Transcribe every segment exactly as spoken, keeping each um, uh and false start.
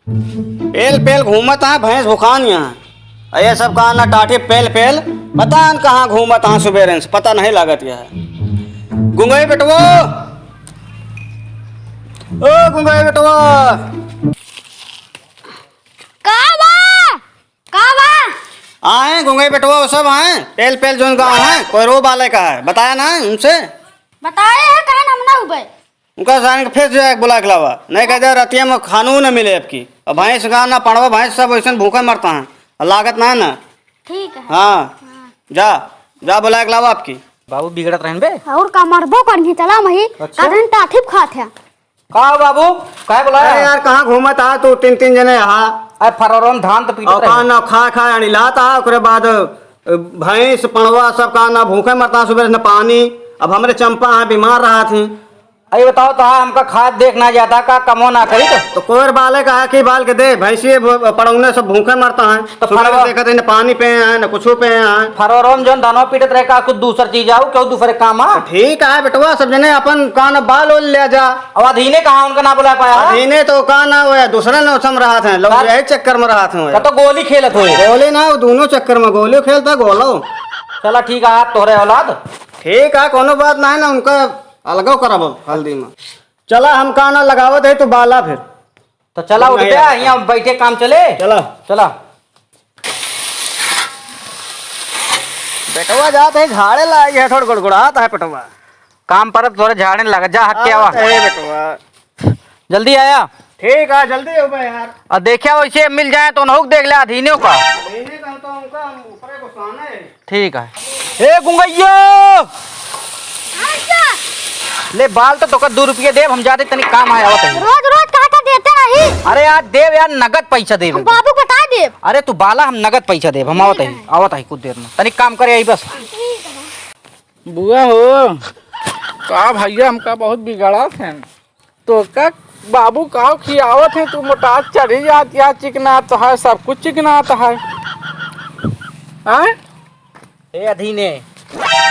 पेल पेल घूमत हैं भैंस भुखान यहाँ। अरे सब कहा ना टाठी पेल पेल, पता न कहाँ घूमत हैं सुबेरे से, पता नहीं लागत यह। गुंगई बेटवो, ओ गुंगई बेटवो। का बा? का बा? आए गुंगई बेटवो, सब आए, पेल पेल जोन गाँव है, कोई रो बाले का है, बताया ना उनसे। बताए है, कहे ना हम ना उबे। उनका सारन के फेंस जाए, बुलाए के लावा। नहीं कह दे, रतिया में खानू न मिले आपकी। अब भैंस का ना पड़वा, भैंस सब वैसन भूखे मरता है। और लागत ना है ना। ठीक है। हाँ। हाँ। जा, जा बुलाए के लावा आपकी। बाबू बिगड़त रहन बे। और का मरबो करनी, चला मही। अच्छा। कहते हैं टाठी खात है। का हो बाबू, काहे बुलाया? अरे यार, कहाँ घूमत आ तू तीन तीन जने यहाँ? अरे फरोरम धान तो पीटत और रहे। कहाँ ना खा खा अनिलात आ, ओकरे बाद, अ, भैंस पड़वा सब का ना भूखे मरता सुबह से, न पानी। अब हमरे चंपा है, बीमार रहा थी। अरे बताओ तो, हाँ, हमका खाद देख ना जाता, का कमो ना करी तो? तो कोयर बाले का है कि बाल के दे, भैंसिए भ-, पड़ौने सब भूखे मरता है। तो सुबह फरवा- देखत है, न पानी पे है, न कुछो पे है। फरोरम जौन दानवा पीटत रहे, का कुछ दूसर चीज आऊ, केहू दूसरे काम आ? तो ठीक है बेटवा, सब जने अपन का न बाल ओल ले जा। अब अधीने कहाँ उनका ना बुला पाया? अधीने तो का ना हुआ, दूसरे नौसम रहा थे, लोग सर, यही चक्कर में रहा थे। का तो गोली खेलत हो? गोली ना, वो दोनों चक्कर में, गोली खेलता, गोलो। चला ठीक है, आप तोहरे औलाद। ठीक है, कोनो बात ना है ना, उनका अलगो करब हल्दी में। चला, हम का ना लगावत है, तू बाला फिर। तो चला उठ नहीं बे, आता। यहाँ बैठे काम चले। चला। चला। बेटवा जात है झाड़े लाग है, थोड़ा गुड़गुड़ात है पेटवा। काम पर थोड़े झाड़े लग जा, हट के आवा। अरे बेटवा। जल्दी आया। ठीक है, जल्दी हो बे यार। और देखा वैसे मिल जाए तो उन्हों देख ले अधीने का। अधीने का तो उनका हम ऊपरे को साने। ठीक है। ए गुंगैया! ले बाल तो तोका दो रुपया देब, हम जाते तनी काम आया आवत है। रोज रोज कहा था देते नहीं। अरे यार देब यार, नगद पैसा देब। हम बाबू बता देब। अरे तू बाला, हम नगद पैसा देब, हम आवत है, आवत है कुछ देर में। तनी काम करे आई बस। बुआ हो, का भैया हमका बहुत बिगड़ा थे। तो का बाबू काव खियावत है, तू मोटा चढ़ी जात या चिकनात है, सब कुछ चिकनात है। हैं? ए अधीने।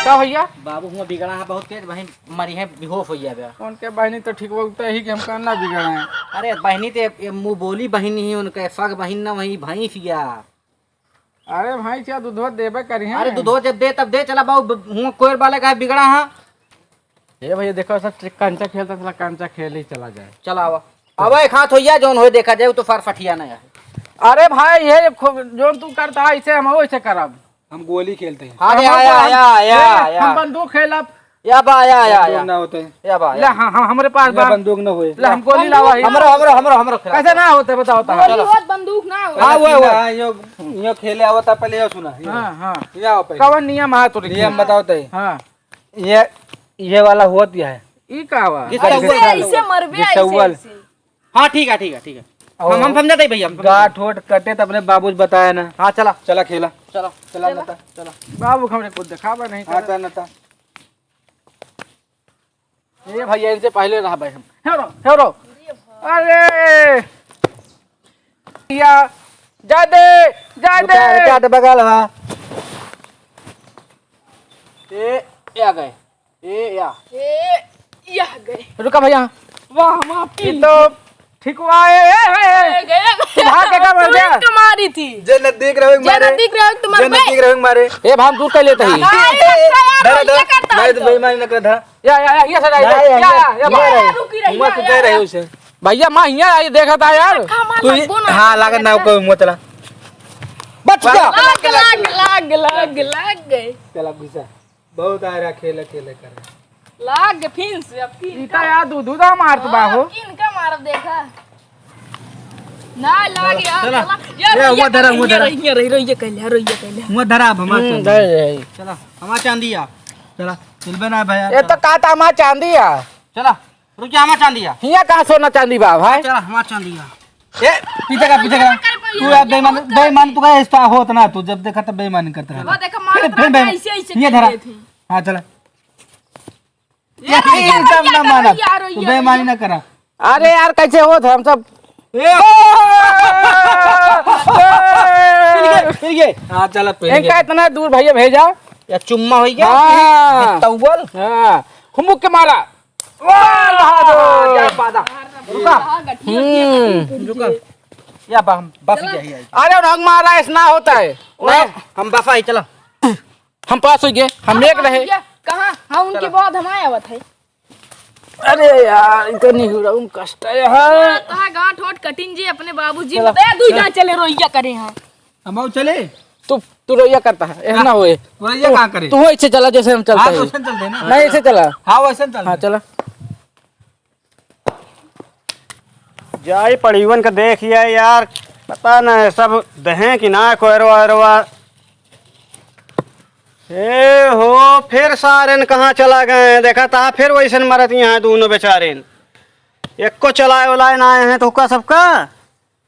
का भैया? बाबू हुआ बिगड़ा है बहुत तेज, बहिन मरी है, बेहोश हो जाबे। उनके बहिनी तो ठीक बोलते ही कि हम कहना बिगड़ा है। अरे बहिनी ते ये मुँह बोली बहिनी ही उनके, सग बहिन ना वही भैंस या। अरे भाई, क्या दूधवा देबे करी हैं? अरे दूधवा जब दे तब दे, चला बाबू, ब-, हुआ कोयर बाले का है बिगड़ा हाँ। ए भैया, देखो, सब च-, कंचा खेलता, चला कंचा खेल ही चला जाए। चला आवा। अब एक हाथ होइया, जौन होए देखा जाए, वो तो फर फटिया ना है। अरे भाई, ये खो-, जौन तू करता है, इसे हम वैसे करब। हम गोली खेलते हैं। हाँ, हम या, या, बंदूक, या, या, ए, या। हम बंदूक खेलब। या बा, या, या, बंदूक या। ना होते हैं। या बा, ले, या। हाँ, हाँ, हमरे पास ये बा। बंदूक ना होए। ले, हम गोली लावा ही। हमरो, हमरो, हमरो, हमरो खेला। कैसे ना होते, बताओ तो। गोली होत, बंदूक ना होत। हाँ, वो, वो। हाँ, यो, यो खेले आवता, पहले यो सुना, यो। हाँ, हाँ। ये आओ पहले। कवन नियम है तोरे नियम खेल? बताओ तो। हाँ। ये, ये वाला होत क्या है? ई का हुआ? जिसका ऐसे, उबल। ऐसे मरबे, जिसका ऐसे, उबल। ऐसे। हाँ, ठीक है, ठीक है, ठीक है। और हम, हम समझाते हैं भैया, हम समझाते हैं। गांठ होठ कटे तो अपने बाबूजी बताया ना। हाँ, चला। चला खेला। चला। चला चला। नता, चला। बाबू हमरे कुछ दिखावा नहीं हाँ, करे। चला नता। ए भैया, इनसे पहले रहा भाई हम। हेरो, हेरो। अरे! या, जा दे, जा दे। रुका, रुका, तो बगल बा। ए, ए आ गए। ए, या। ए, या गए। रुका भैया। वाह, वाह, ये पीली। तो ठीक हुआ, ए, ए, ए, ए। ए, गए, गए। भाग के का मर गया? तुरंत मारी थी। जे नजदीक रहे, जे मारे। नजदीक रहे, तो जे मर गए। नजदीक रहे, मारे। ए, भाई, हम दूर कर लेते ही। हाँ, ए, ए, ए, अच्छा यार, धरा, ये धरा। करता नहीं, है तो तो। बेईमानी न कर, धरा। या, या, या, ये सर, नहीं, या, या, या, या, या, या, भाई। रुकी रही, मत या, दे या, रहे या। उसे। भैया, माँ हियाँ आई, देखत आ यार। तू ही, हाँ, लागत ना कोई मोतला। बच जा। लाग, लाग, लाग, लाग, लाग गए। चला घुसा। बहुत आ रहा खेल, खेल कर। लाग गए फिर से, अब किन इता का? यार, दू, दू दा मारत बा हो। हाँ, किन का मारब देखा। ना लाग यार, चला। चला। यार, ये रोइया हुआ धरा, कर, हुआ रोइया, धरा। रोइया, रोइया, रोइया कर ले, रोइया कर ले। हुआ धरा, अब हमार हम्म, चांदी। धर ले। चला, हमार चांदी आ। चला, चलबे ना भैया। ये तो का था हमार चांदी आ। चला। रुक जा, हमार चांदी आ। हियाँ कहाँ सोना चांदी बा, भाई? चला, हमार चांदी आ। ए, पीछे का, पीछे का। तू यार बेईमान, बेईमान तू का ऐसा होत ना, तू जब देखा तब बेईमानी करता रहा। वो देखो, मार फिर, फिर बेईमान। ऐसे, ऐसे ये कर धरा। दिए थे। हाँ, चला। ये ये, ये ये सब ना माना। यार, तू ये, बेईमानी ये। ना करा। अरे यार, कैसे होत है हम सब? ए, ओ! फिर ये, फिर ये। हाँ, चला, फिर इनका ये। इतना दूर भैया भेजा। या चुम्मा हो गया? हाँ। तौल। हाँ। हुमुक के मारा। वाह, वाह, वाह। क्या बात है। रुका। हम्म। रुका। या बा-, हम बस चला। यही आई। अरे रंग मारा, ऐसा ना होता है। नहीं, हम बस आई, चला। हम पास हो गए, हम एक रहे। भैया, कहाँ? हाँ, उनके चला। बाद हम आए आवत है। अरे यार, इतनी हुरम कष्ट है। कहाँ गांठ होठ कटिन जी अपने बाबूजी चला। बता, दुई ना चले रोइया करे हैं। हम आओ चले। तू, तू रोइया करता है, ऐसा ना होए। रोइया तू, कहाँ करे? तू ऐसे चला जैसे हम चलते हाँ, हैं। तो वैसे चलते हैं ना। नहीं, ऐसे चला। हाँ, वैसे चलते हाँ, हैं। चला। जाई पड़ीवन के देख ये यार, पता न सब दहें कि ना कोयरवा ओयरवा। ए हो, फिर सारेन कहाँ चला गए? देखा ता फिर वैसन मरत यहाँ दोनों बेचारेन। एको चलाए उलाए ना आए हैं तो हुक्का सबका।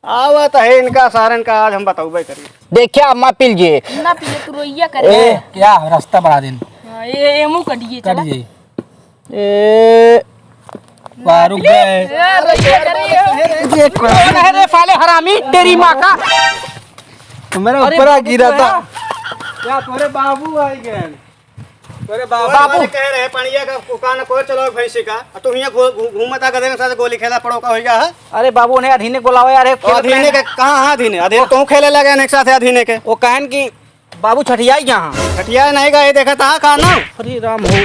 आवत है इनका सारेन का, आज हम बतौबे करी। देखिया अम्मा पी लीजिए। ना पिए, तू रोइया करे। ए, क्या रास्ता बना दिन? हाँ, ये, ये मुंह कटिए, कट चला। जी। ए, वाह, रुक गए। ए, रोइया करे। ये कौन है रे साले हरामी, तेरी माँ का? मेरा अरे ऊपर आ बाबू गिरा तो था। है। क्या तोरे बाबू आई गए? तोरे बाबू बाबू। वाले कह रहे, पनिया का कुका न कोर चलाओ भैंसी का, और तू हियां घू-, घू-, घूमता गधे के साथ गोली खेला पड़ो का होइगा, हाँ? अरे बाबू, उन्हें अधीने को लाओ यार, एक और अधीने के कहाँ, हाँ, अधीने? अधीने तो खेले लगे एक साथ अधीने के। वो कहन कि बाबू छठियाई यहाँ। छठियाई नहीं गए, देखा था का ना? हरे राम हो। अरे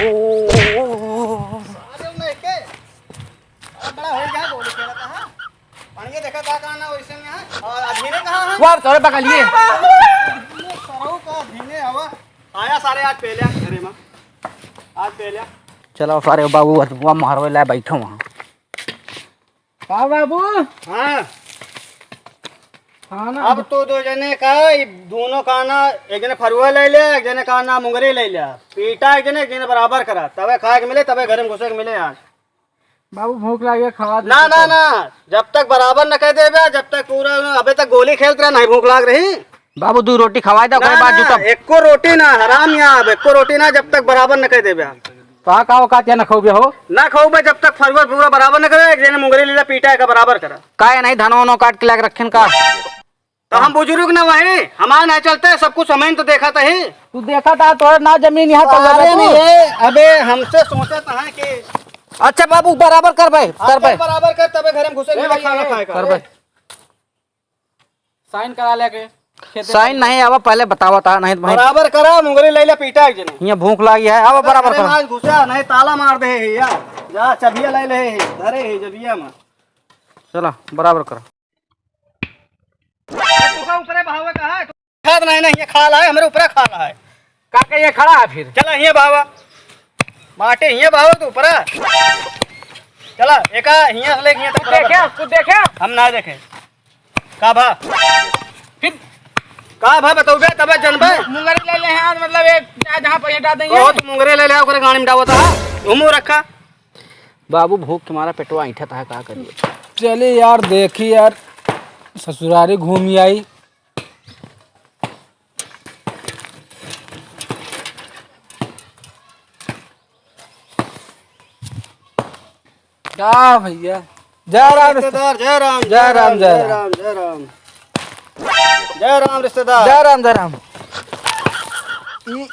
नहीं के, अब बड़ा हो गया, गोली खेला था, हाँ? पनिया देखा था का ना वैसे में, हाँ? और अधीने कहाँ है? वाह, तोरे बगलिए। सरऊ का अधीने हवा। आया सारे आज पहले घरे में। आज पहले। चलो सारे बाबू, अथुआ मारवे ला बैठो वहाँ। का बाबू? हाँ। हाँ ना। अब तो दो जने का, ये दोनों का ना, एक जने फरुआ ले लिया, एक जने का ना मुंगरी ले लिया। पीटा एक जने, एक जने बराबर करा। तबे खाए के मिले, तबे घर में घुसे के मिले आज। बाबू भूख लागे, खवा दे ना, तो। ना, ना, जब तक बराबर न कह देबे, जब तक पूरा, अबे तक गोली खेलत रहा, नहीं भूख लाग रही। बाबू दो रोटी खवाए दो, ना, ओकरे बाद ना, जूता। एको रोटी ना, हराम यहाँ अब, एको रोटी ना, जब तक बराबर न कह देबे। तो हाँ, का औकात या ना खौबे हो? ना खौबे, जब तक फरुआ पूरा बराबर न करे, एक जने मुंगरी लीला पीटा है का बराबर करा। का ये नहीं धनो वनो काट के लाके रखेन का? तो हम बुजुर्ग न वही, हमार नहीं चलते, सब कुछ हमें तो देखा था ही। तू देखा था, तोहर ना जमीन यहाँ तो अरे बाबू। नहीं है, अबे हमसे सोचत है कि अच्छा बाबू, बराबर कर बे, आज कर बे। बराबर कर, तबे घर में घुसे ए नहीं भैया, खाना ए, खाए का। कर बे। साइन करा लेके। खेते साइन नहीं, अब पहले बतावा था, नहीं तो भाई। बराबर करा, मुंगरी ले ले, पीटा एक जने। यहाँ भूख लागी है, अब बराबर अरे करा। आज घुसा, नहीं ताला मार दे है यार। जा, चबिया ले ले है, धरे है जबिया में। चला, बराबर करा। तू का ऊपरे बहावे का है? खात नहीं, नहीं, ये खाला है, हमरे ऊपरा खाला है। का के ये खड़ा है फिर? चला, हियाँ बहावा। माटे हियाँ बहावा तू ऊपरा। चला, एका हियाँ से लेके हियाँ तक तू बराबर देखे, कर। तू देखे? हम ना देखे। का भा? फिर? का भा बतौबे, तबे जनबे। मुंगरी ले ले हैं, मतलब एक जहाँ पे डाल देंगे। कहो तो मुंगरी ले ले, ओकरे गाड़ी में डावत हा। घूमू रखा। बाबू भूख के मारा पेटवा ऐंठत है, का करिए? चली यार, देखी यार, ससुरारी घूमी आई। का भैया? जय राम रिश्तेदार, जय राम, जय राम, जय राम। जय राम, जय राम रिश्तेदार। जय राम, जय राम। ई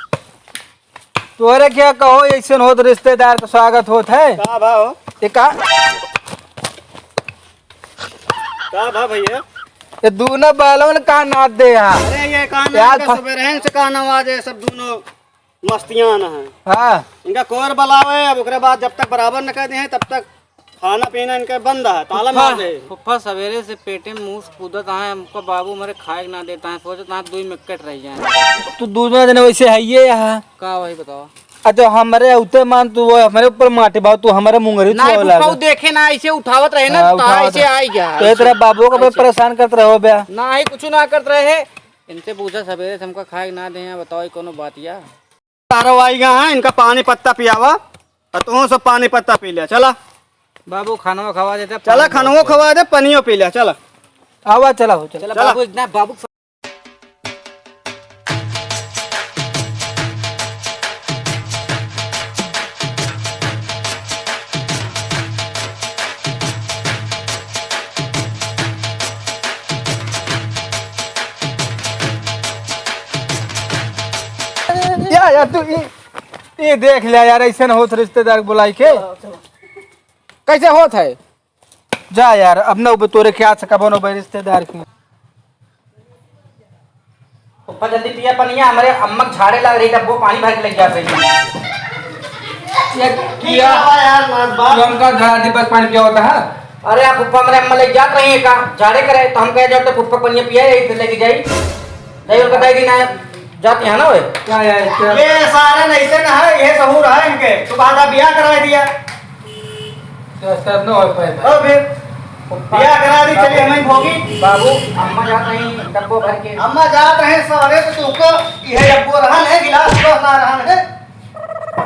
तोहरे क्या कहो, ऐसन होत रिश्तेदार का स्वागत होत है? का भा हो? ये का? का भा भैया? ये दोनों बालवन का नाद दे यहाँ। अरे ये का नाद यार दे, फ- सुबह रहन से का नवाज है सब दोनों। मस्तियान है। हाँ। इनका कोर बलावे, अब ओकरे बाद जब तक बराबर न कर दे हैं, तब तक खाना पीना इनका बंद है, ताला मार दे। फुफ्फा सवेरे से पेटे में मूस कूदत है, हमको बाबू हमारे खाए के ना देता है, सोचत है दुई मिनट रह जाए। तू दूसरा दिन वैसे है ये यहाँ। का वही बताओ। अच्छा, हमरे उते मान तू वो हमरे ऊपर माटे बाबू, तू हमरे मुंगरी ना, छुआवे फुफ्फा लागे। देखे ना, ऐसे उठावत रहे ना, हाँ, तो उठावत ऐसे रहे। आई गया। तो ये तेरा बाबू का भाई ऐसे। परेशान करत रहो बे। ना ही कुछ ना करत रहे। इनसे पूछा सवेरे से हमका खाए के ना दे हैं, बताओ ये कोनो बात या? तारो आई गया है, इनका पानी पत्ता पियावा, और तुम सब पानी पत्ता पी लिया। चला बाबू, खानवा खवा देते, चला, पानी खानवो खवा दे, पनियो पी लिया। चला। आवा, चला हो, चला। चला चला। बाबू, इतना बाबू। या, या, तू ई, ई देख लिया यार, ऐसे न होत रिश्तेदार के बुलाई के। कैसे होत है? जा यार, अब न उबे तोरे ख्याल से कबो न उबे रिश्तेदार के। फुफ्फा जल्दी पिया पनिया, हमरे अम्मा के झाड़े लाग रही, डब्बो पानी भर के लेके जात रही। ये क्या? क्या हुआ यार, माँ बाप? तू हमका झाड़ा दी, बस पानी पिया होता है। अरे आप फुफ्फा, हमरे अम्मा लेके जात रही है का झाड़े करे, तो हम कहे जाओ तो फुफ्फा पनिया पिया, यही फिर लेके जाई। नहीं, उनका दाई दिन आया, जाते हैं ना वे। क्या यार, क्या? ये सारे नहीं से ना है, ये सहूर है इनके, तो बात आप ब्याह करा दिया। तो सब न हो पाए भाई। और फिर ब्याह करा दी, चलिए हमें भोगी। बाबू, अम्मा जात रही डब्बो भर के। अम्मा जात रहे सारे, तो तुमको यह डब्बो रहन है, गिलास को ना रहन है।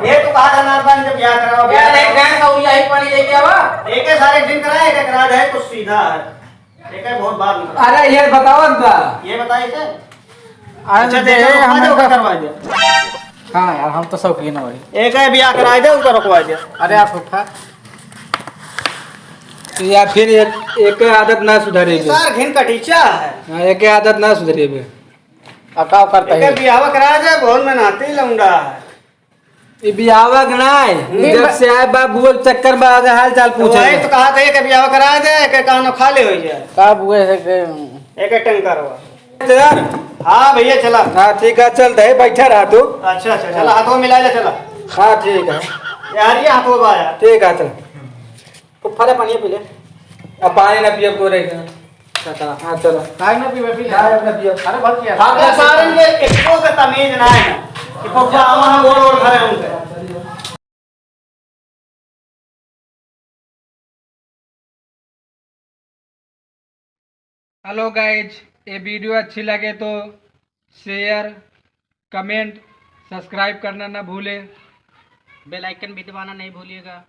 ये तो कहा था नारदान जब ब्याह कराओ, ब्याह ब्याह नहीं, कराओ। गैस और यही पानी लेके आवा। एक है सारे दिन कराए, एक करा दे, कुछ सीधा है। एक है बहुत बार निकला। अरे ये बताओ ना। ये बताइए सर। अरे अच्छा, दे, देखो, हम उठा दो, उठा करवा दिया। हाँ यार, हम तो शौकीन हो रही। एक है ब्याह कराए दे, उनका रुकवा दिया। अरे आप उठा। तो यार फिर एक, एक आदत ना सुधरे बे। सार घिन कटीचा है। हाँ, एक आदत ना सुधरे बे। अब का करता एक है? ब्याह कराए दे, बहुत मेहनती लौंडा है। ई बियाहवा के नाय, हम्म। जब से आए बा बुआ के चक्कर में आगे हाल चाल तो पूछे वही बा। तो कहा था कि बियाह करा दे, के कानो खाली हो जाए। का बुआ से के एक टंकर हुआ। चला। हाँ भैया, चला। हाँ, ठीक है, चल दे, बैठा रहा तू। अच्छा, अच्छा, चला, हाथों मिला ले, चला। हाँ, ठीक है। यार, ये हाथों बा यार। ठीक है, चल। खूब फरे पानी पी ले। अब पानी ना पियब गोरे के। अच्छा, चला। हाँ, चला। काहे ना पीबे, पी ले। ना, अब ना पियब। अरे, बहुत किया। हाँ, तो सारन के एको के तमीज ना है। कि पप्पा आवा हम गोड़ ओड़ धरे उनके। Hello guys, ये video अच्छी लगे तो share, comment, subscribe करना ना भूले। Bell icon भी दबाना नहीं भूलिएगा।